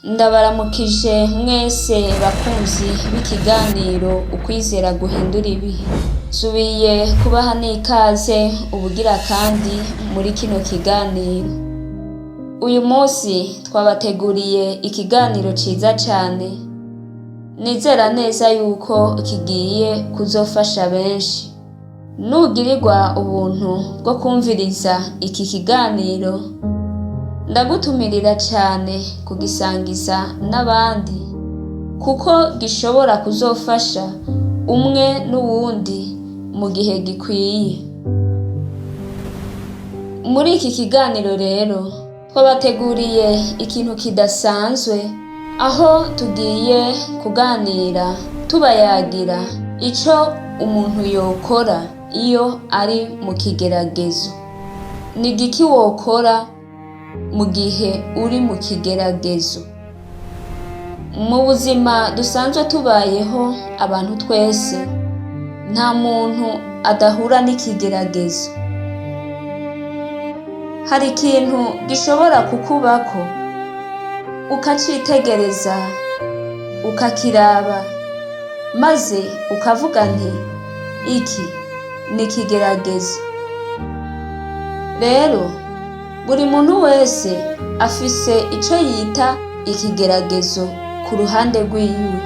Ndabaramukije mwese bakunzi b'ikiganiro ukwizera guhindura ibihe. Nsubiye kubaha n'ikaze ubugira kandi muri kino kiganiro. Uyu munsi twabateguriye ikiganiro ciza cane, nizera neza yuko kigiye kuzofasha benshi. Nugirirwa ubuntu bwo kwumviriza iki kiganiro, ndagutumirira cane kugisangiza n'abandi kuko gishobora kuzofasha umwe n'uwundi mu gihe gikwiye. Muri iki kiganiro rero twabateguriye ikintu kidasanzwe, aho tugiye kuganira tubayagira ico umuntu yokora iyo ari mu kigeragezo. Ni igiki wokora mu gihe uri mu kigeragezo? Mu buzima dusanzwe tubayeho abantu twese, nta muntu adahura n'ikigeragezo. Hari ikintu gishobora kukubako ukacitegereza, ukakiraba, maze ukavuga nti iki ni ikigeragezo. Rero buri muntu wese afise ico yita ikigeragezo ku ruhande rwiwe.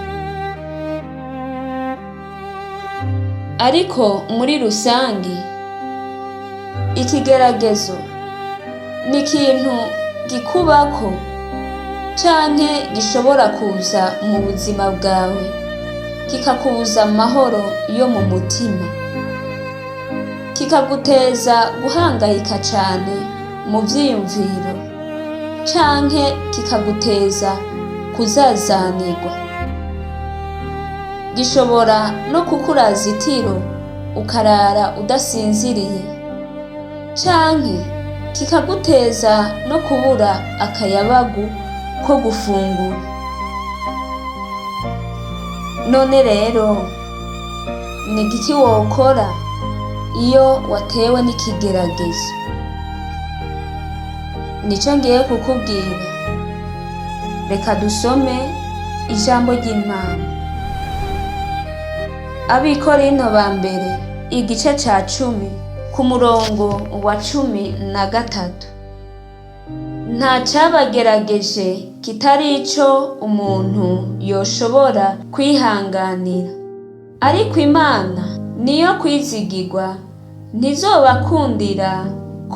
Ariko muri rusangi, ikigeragezo ni ikintu gikubako canke gishobora kuza mu buzima bwawe kikakubuza amahoro yo mu mutima, kikaguteza guhangayika cane mu vyiyumviro canke kikaguteza kuzazanirwa. Gishobora no kukuraza itiro ukarara udasinziriye canke kikaguteza no kubura akayabagu ko gufungura. None rero ni igiki wokora iyo watewe n'ikigeragezo? Nico ngiye kukubwira. Reka dusome ijambo ry'Imana. Abikorinto ba mbere igice ca 10 ku murongo wa 13. Nta cabagerageje kitari ico umuntu yoshobora kwihanganira, ariko Imana niyo kwizigirwa ntizobakundira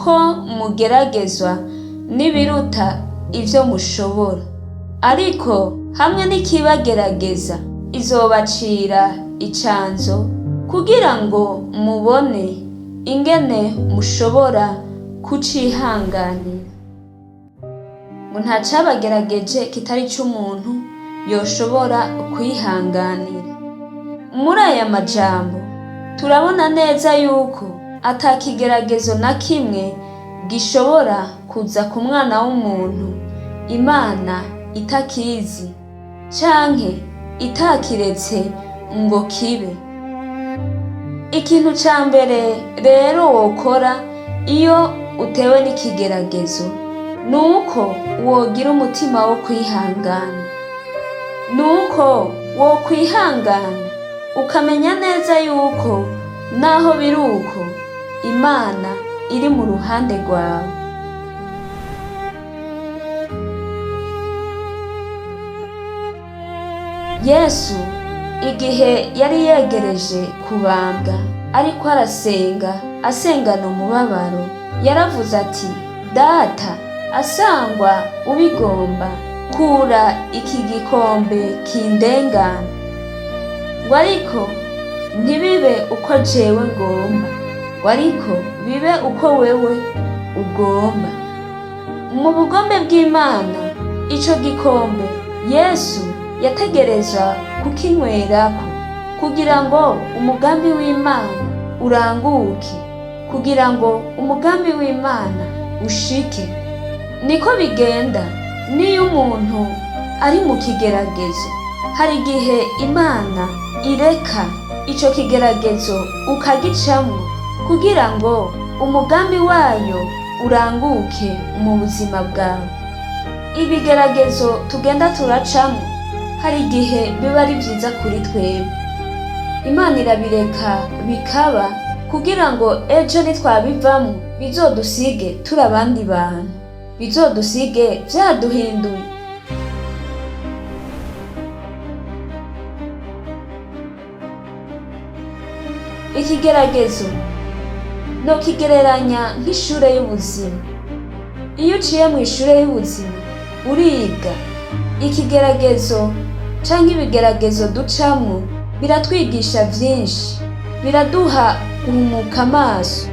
ko mugeragezwa n'ibiruta ivyo mushobora, ariko hamwe n'ikibagerageza izobacira icanzo kugira ngo mubone ingene mushobora kucihanganira. Ngo nta cabagerageje kitari ic'umuntu yoshobora kwihanganira. Muri aya majambo turabona neza yuko ata kigeragezo na kimwe gishobora kuza ku mwana w'umuntu Imana itakizi canke itakiretse ngo kibe. Ikintu ca mbere rero wokora iyo utewe n'ikigeragezo nuko wogira umutima wo kwihangana. Nuko wokwihangana ukamenya neza yuko naho biri uko Imana iri mu ruhande rwawe. Yesu igihe yari yegereje kubambwa ariko arasenga asengana umubabaro, yaravuze ati Data asangwa ubigomba kura iki gikombe kindengana, ngo ariko ntibibe uko jewe ngomba, ngo ariko bibe uko wewe ugomba. Mu bugombe bw'Imana ico gikombe Yesu yategerezwa kukinywerako kugira ngo umugambi w'Imana uranguke, kugira ngo umugambi w'Imana ushike. Niko bigenda n'iyo umuntu ari mu kigeragezo, hari igihe Imana ireka ico kigeragezo ukagicamwo kugira ngo umugambi wayo uranguke mu buzima bwawe. Ibigeragezo tugenda turacamwo hari igihe biba ari vyiza kuri twebwe. Imana irabireka bikaba kugira ngo ejo nitwabivamwo bizodusige turi abandi bantu, bizodusige vyaduhinduye. Ikigeragezo nokigereranya nk'ishure y'ubuzima. Iyo uciye mw'ishure y'ubuzima uriga. Ikigeragezo canke ibigeragezo ducamwo biratwigisha vyinshi, biraduha guhumuka amaso,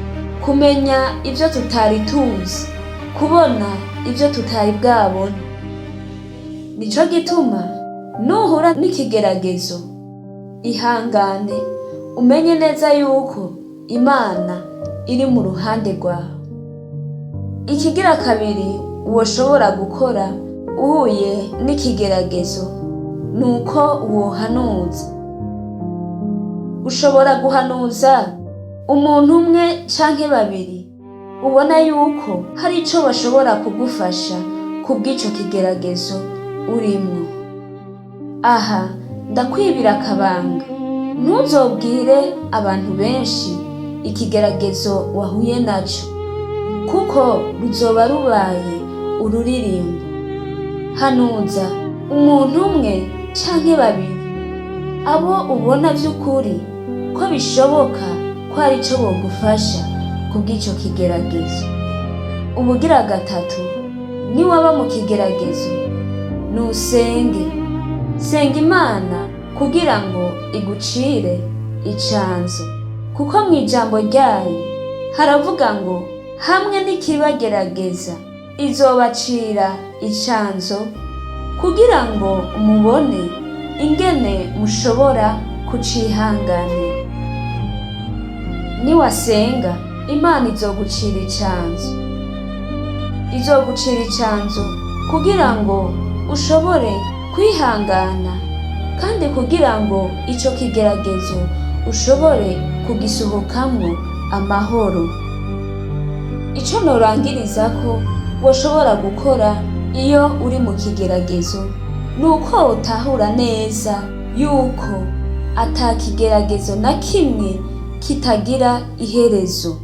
kumenya ivyo tutari tuzi, kubona ivyo tutari bwabone. Nico gituma nuhura n'ikigeragezo ihangane, umenye neza yuko Imana iri mu ruhande rwawe. Ikigira kabiri woshobora gukora uhuye n'ikigeragezo nuko wohanuza. Ushobora guhanuza umuntu umwe canke babiri ubona yuko hari ico bashobora kugufasha kubw'ico kigeragezo urimwo. Aha ndakwibira akabanga, ntuzobwire abantu benshi ikigeragezo wahuye naco, kuko ruzoba rubaye ururirimbo. Hanuza umuntu umwe canke babiri, abo ubona vy'ukuri ko bishoboka ko hari ico bogufasha kubw'ico kigeragezo. Ubugira gatatu, niwaba mu kigeragezo nusenge, senga Imana kugira ngo igucire icanzo, kuko mw'ijambo ryayo haravuga ngo hamwe n'ikibagerageza izobacira icanzo kugira ngo mubone ingene mushobora kucihanganira. Niwasenga Imana izogucira icanzo, izogucira icanzo kugira ngo ushobore kwihangana kandi kugira ngo ico kigeragezo ushobore kugisohokamwo amahoro. Ico norangirizako woshobora gukora iyo uri mu kigeragezo nuko wotahura neza yuko ata kigeragezo na kimwe kitagira iherezo.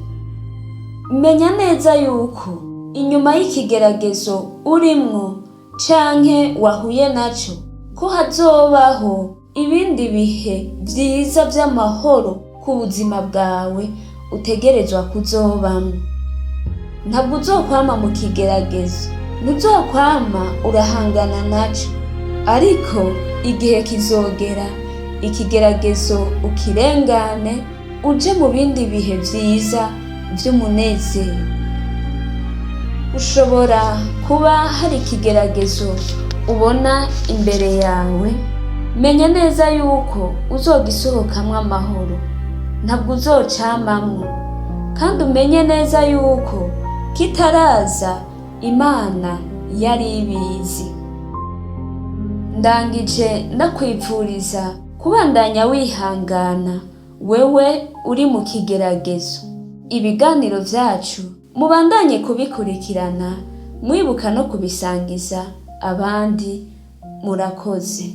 Menya neza yuko inyuma y'ikigeragezo urimwo canke wahuye naco ko hazobaho ibindi bihe vyiza vy'amahoro ku buzima bwawe utegerezwa kuzobamwo. Ntabwo uzokwama mu kigeragezo, ntuzokwama urahangana naco, ariko igihe kizogera ikigeragezo ukirengane uje mu bindi bihe vyiza vy'umunezero. Ushobora kuba hari ikigeragezo ubona imbere yawe, menya neza yuko uzogisohokamwo amahoro, ntabwo uzocamamwo, kandi umenye neza yuko kitaraza Imana yari ibizi. Ndangije ndakwipfuriza kubandanya wihangana wewe uri mu kigeragezo. Ibiganiro vyacu mubandanye kubikurikirana mwibuka no kubisangiza abandi. Murakoze.